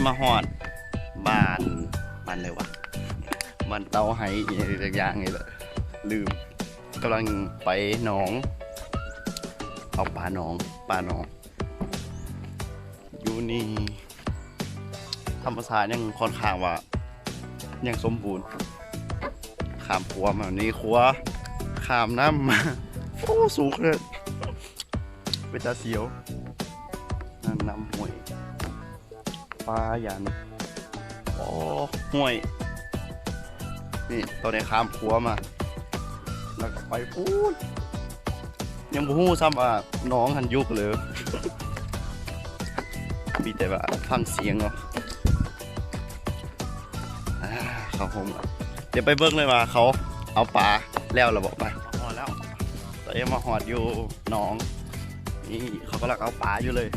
ມາຮອດບ້ານ ບ້ານໃດວະ ບ້ານເຕົ້າໄຮອີ່ຫຍັງຈັກຢ່າງນີ້ແຫຼະ ລືມ. ກຳລັງໄປໜອງ ເອົາປາໜອງ ປາໜອງ ຢູ່ນີ້ ທຳມະຊາດຍັງຄ່ອນຂ້າງວ່າຍັງສົມບູນ. ຂ້າມຂົວມານີ້ ຂົວຂ້າມນ້ຳ ໂອ້ ສູງເກີນ ເປັນຕາສຽວ. ນັ້ນນ້ຳຫ້ວຍ ປາຢ່າງນີ້ ອໍ ຫ້ວຍ ນີ້ ຕອນນີ້ຂ້າມຂົວມາ ແລ້ວກໍໄປພຸ້ນ. ຍັງບໍ່ຮູ້ຊ້ຳວ່າໜອງຫັ້ນຢູ່ເລີ ມີແຕ່ວ່າຟັງສຽງເນາະ. ອາ ເຂົ້າໂຮມ ດຽວໄປເບິ່ງເລີຍວ່າເຂົາເອົາປາແລ້ວລະບໍ່. ໄປ ຮອດແລ້ວ ຕອນນີ້ມາຮອດຢູ່ໜອງ ນີ້ເຂົາກຳລັງເອົາປາຢູ່ເລີຍ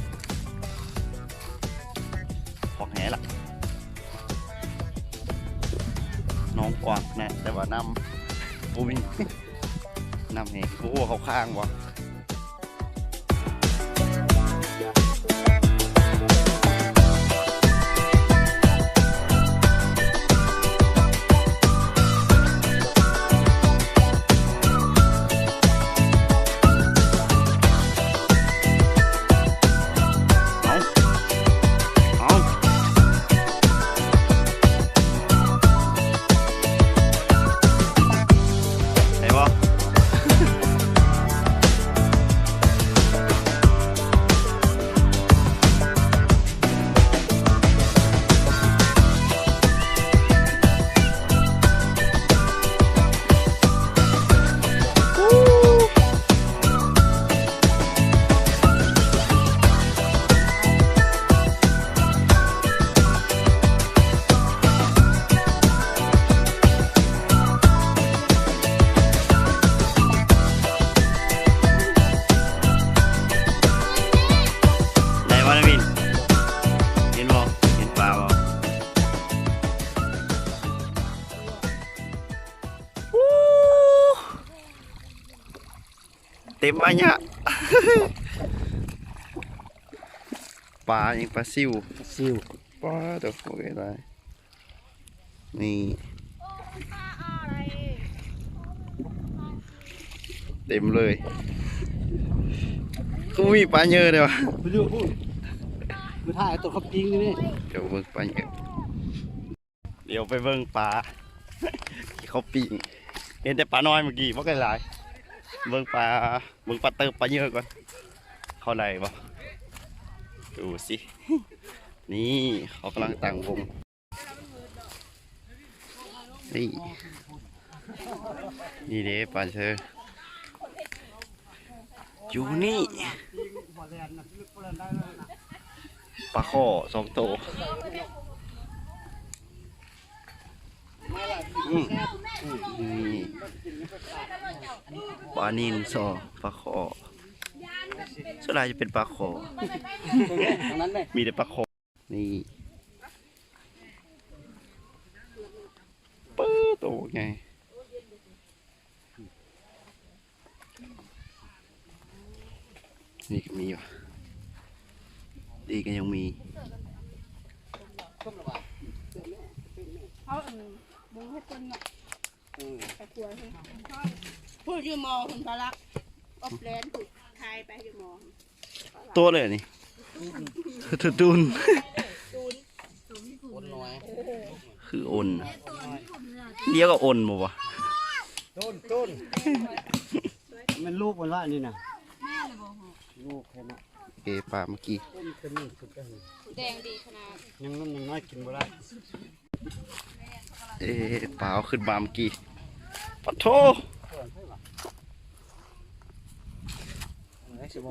ຂອກແຫລະ. ໜອງກວ້າງນະ ແຕ່ວ່ານ້ຳບໍ່ມີ ນ້ຳແຫ້ງ ບໍ່ຮູ້ວ່າເຂົາຄ້າງບໍ່. ເອົາ ເອົາ ໄດ້ບໍ່? ໄດ້ບໍ່ນະວິນ? ເຫັນບໍ່? ເຫັນປາບໍ່? ເຕັມອາຍະ ປາຫຍັງ? ປາຊິວ ປາຊິວ ປາໂທ້ ໂອເຄ ຫຼາຍ ນີ້ ເຕັມເລີຍ ຄືມີປາເຍີແທ້ວະ ໄປດູພຸ້ນ ໄປຖ່າຍຕົວເຂົາປີ້ງນີ້ ດຽວເບິ່ງປາເຍີ ດຽວໄປເບິ່ງປາທີ່ເຂົາປີ້ງ ເຫັນແຕ່ປານ້ອຍເມື່ອກີ້ ບໍ່ໄດ້ຫຼາຍ ເບິ່ງປາ ເບິ່ງປາເຕີບປາເຍີກ່ອນ ເຂົາໄດ້ບໍ່ ດູຊິ ນີ້ເຂົາກຳລັງຕັ້ງວົງ ນີ້ ນີ້ເດ້ປາເຊີ ຢູ່ນີ້ ປາຄໍ່ສອງໂຕ ອືມ ນີ້ ປານິນຊໍ ປາຄໍ່ ສ່ວນຫຼາຍຈະເປັນປາຄໍ່ ມີແຕ່ປາຄໍ່ ນີ້ ເປີໂຕໃຫຍ່ ນີ້ກໍມີວ່າ ນີ້ກໍຍັງມີ ເຮົາອັນ ບໍ່ຮູ້ເພິ່ນເນາະ ເອີ ໄປຄົວເພິ່ນ ເພິ່ນຢູ່ມໍພຸ້ນ ພາລັກ ອົບແລນພຸ້ນ ຂາຍໄປຢູ່ມໍ ໂຕເລີຍນີ້ ຕູນ ຕູນ ໂອນນ້ອຍ ຄືໂອນ ດຽວກໍໂອນບໍ່ວະ ໂຕນ ໂຕນ ແມ່ນລູກມັນວະອັນນີ້ນະ ລູກແທ້ນະ ເອ ປາເມື່ອກີ້ ໂຕນ ໂຕນນີ້ສຸດ ແດງດີຂະໜາດ ຍັງໜຸ່ມຍັງນ້ອຍກິນບໍ່ໄດ້ ເອ ປາເອົາຂຶ້ນມາເມື່ອກີ້ ປະໂທ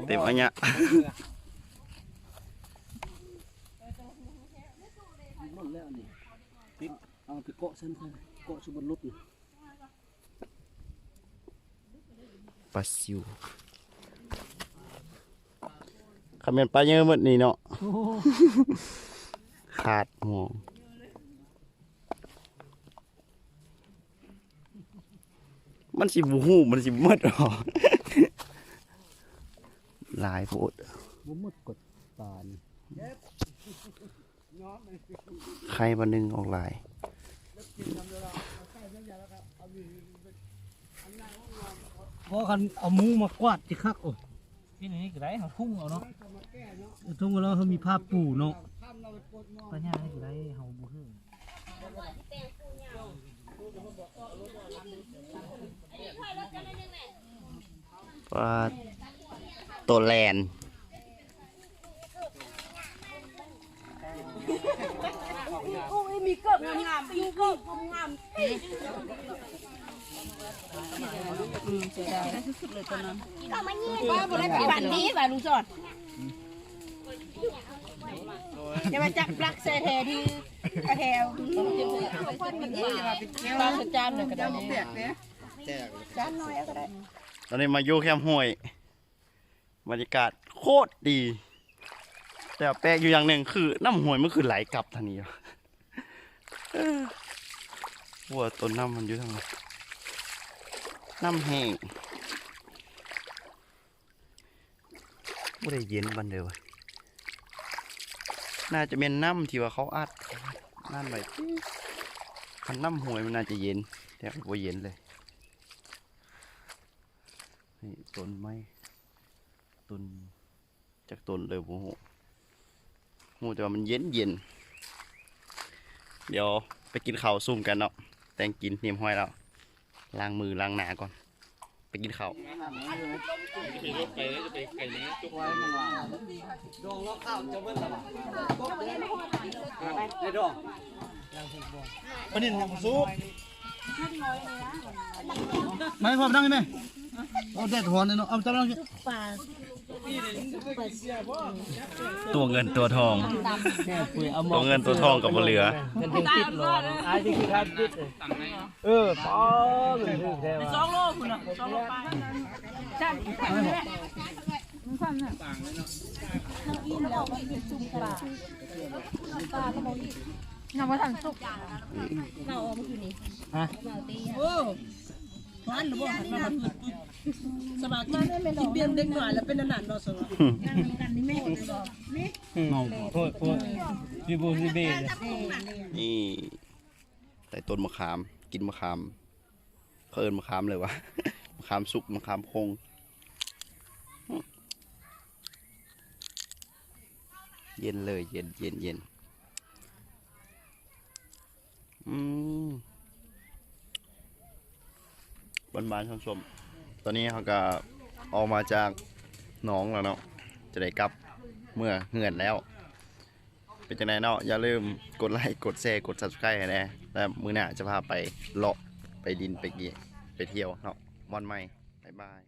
ເຕັມອາຍະ ໝົດແລ້ວນີ້ ຕິດ ເອົາໄປເກາະຊັ້ນ ເກາະຊຸມບັນລຸດນີ້ ປາຊິວ ຄັນແມ່ນປາເຍີໝົດນີ້ເນາະ ຂາດໝໍ ມັນຊິບໍ່ຮູ້ ມັນຊິໝົດຫວາ ຫຼາຍໂພດ ບໍ່ໝົດກົດປານີ້. ໄຂ່ບາດໜຶ່ງອອກຫຼາຍ. ພໍຄັນເອົາມຸ້ງມາກວາດຊິຄັກ. ໂອ້ ເຮັດອັນນີ້ກໍໄດ້ ເຮົາທຸ່ງເອົາເນາະ ເອີ ທຸ່ງເອົາແລ້ວເຮົາມີຜ້າປູເນາະ ປາຫຍ້ານີ້ກໍໄດ້ ເຮົາບໍ່ຮູ້. ປາ ໂຕແລນ. ໂອ້ຍ ມີເກີບງາມໆ ມີເກີບງາມໆ. ອືມ ເສຍດາຍສຸດໆເລີຍຕອນນັ້ນ. ວ່າບໍ່ໄດ້ປັນດີວ່າລຸງສອນ ຢ່າວ່າຈັບຫຼັກໃສ່ແທ້ດີ ກະແທ້ ປາສະຈານເລີຍກະໄດ້ ຈານໜ້ອຍເອົາກະໄດ້. ຕອນນີ້ມາຢູ່ແຄມຫ້ວຍ ບັນຍາກາດໂຄດດີ ແຕ່ແປກຢູ່ຢ່າງໜຶ່ງຄືນ້ຳຫ້ວຍມັນຄືໄຫຼກັບທາງນີ້. ເອີ ວ່າຕົ້ນນ້ຳມັນຢູ່ທາງໃດ ນ້ຳແຫ້ງ ບໍ່ໄດ້ເຢັນປານໃດຫວາ. ໜ້າຈະແມ່ນນ້ຳທີ່ວ່າເຂົາອັດ ອັດນັ້ນໄວ້ ຄັນນ້ຳຫ້ວຍມັນໜ້າຈະເຢັນ ແຕ່ບໍ່ເຢັນເລີຍ. ນີ້ຕົ້ນໄມ້ ຕົ້ນ ຈັກຕົ້ນເລີຍບໍ່ຮູ້ ຮູ້ແຕ່ວ່າມັນເຢັນໆ. ດຽວໄປກິນເຂົ້າຊຸມກັນເນາະ ແຕ່ງກິນຮຽບຮ້ອຍແລ້ວ ລ້າງມືລ້າງໜ້າກ່ອນ ໄປກິນເຂົ້າ. ປານິນຍັງບໍ່ສຸກ ມາໃຫ້ພໍ່ນັ່ງໃຫ້ແມ່. ໂອ້ ແດດຮ້ອນເນາະ ເອົາເຈົ້ານັ່ງ. ຕົວເງິນຕົວທອງ ຕົວເງິນຕົວທອງກໍບໍ່ເຫຼືອ. ເງິນເຖິງຕິດຫຼໍ ອາຍຊິຄິດທາດຕິດ. ເອີ ປ້າ ເງິນຖືກແທ້ວ່າ ສອງໂລພຸ້ນນະ ສອງໂລປາຍ. ມັນສັ້ນນະ ເຮົາອີ່ມແລ້ວກໍກິນຊຸມປາ ປາກໍບໍ່ອີ່ມ ຍັງບໍ່ທັນສຸກ ເວົ້າອອກມາຄືນີ້ ຮະ ເວົ້າຕິ. ໂອ້ ຮ້ອນຫຼືບໍ່ ສະບາຍກິນ ກິນເບຍເດັກນ້ອຍແລ້ວເປັນອັນນັ້ນເນາະ. ເມາໂພດ ໂພດ ຊິບໍ່ຊິເບ. ນີ້ ໃຕ້ຕົ້ນມະຂາມ ກິນມະຂາມ ເຂົາເອີ້ນມະຂາມເລີຍຫວາ ມະຂາມສຸກ ມະຂາມຄົງ. ເຢັນເລີຍ ເຢັນ ເຢັນ ເຢັນ. ອືມ ຫວານໆ ສົ້ມໆ. ຕອນນີ້ເຮົາກະອອກມາຈາກໜອງແລ້ວເນາະ ຈະໄດ້ກັບເມືອເຮືອນແລ້ວ. ເປັນຈັ່ງໃດເນາະ ຢ່າລືມກົດໄລ ກົດແຊ ກົດ Subscribe ໃຫ້ແດ່ ແລ້ວມື້ໜ້າຈະພາໄປເລາະ ໄປຫຼິ້ນ ໄປກິນ ໄປທ່ຽວເນາະ ບ່ອນໃໝ່. ບາຍບາຍ.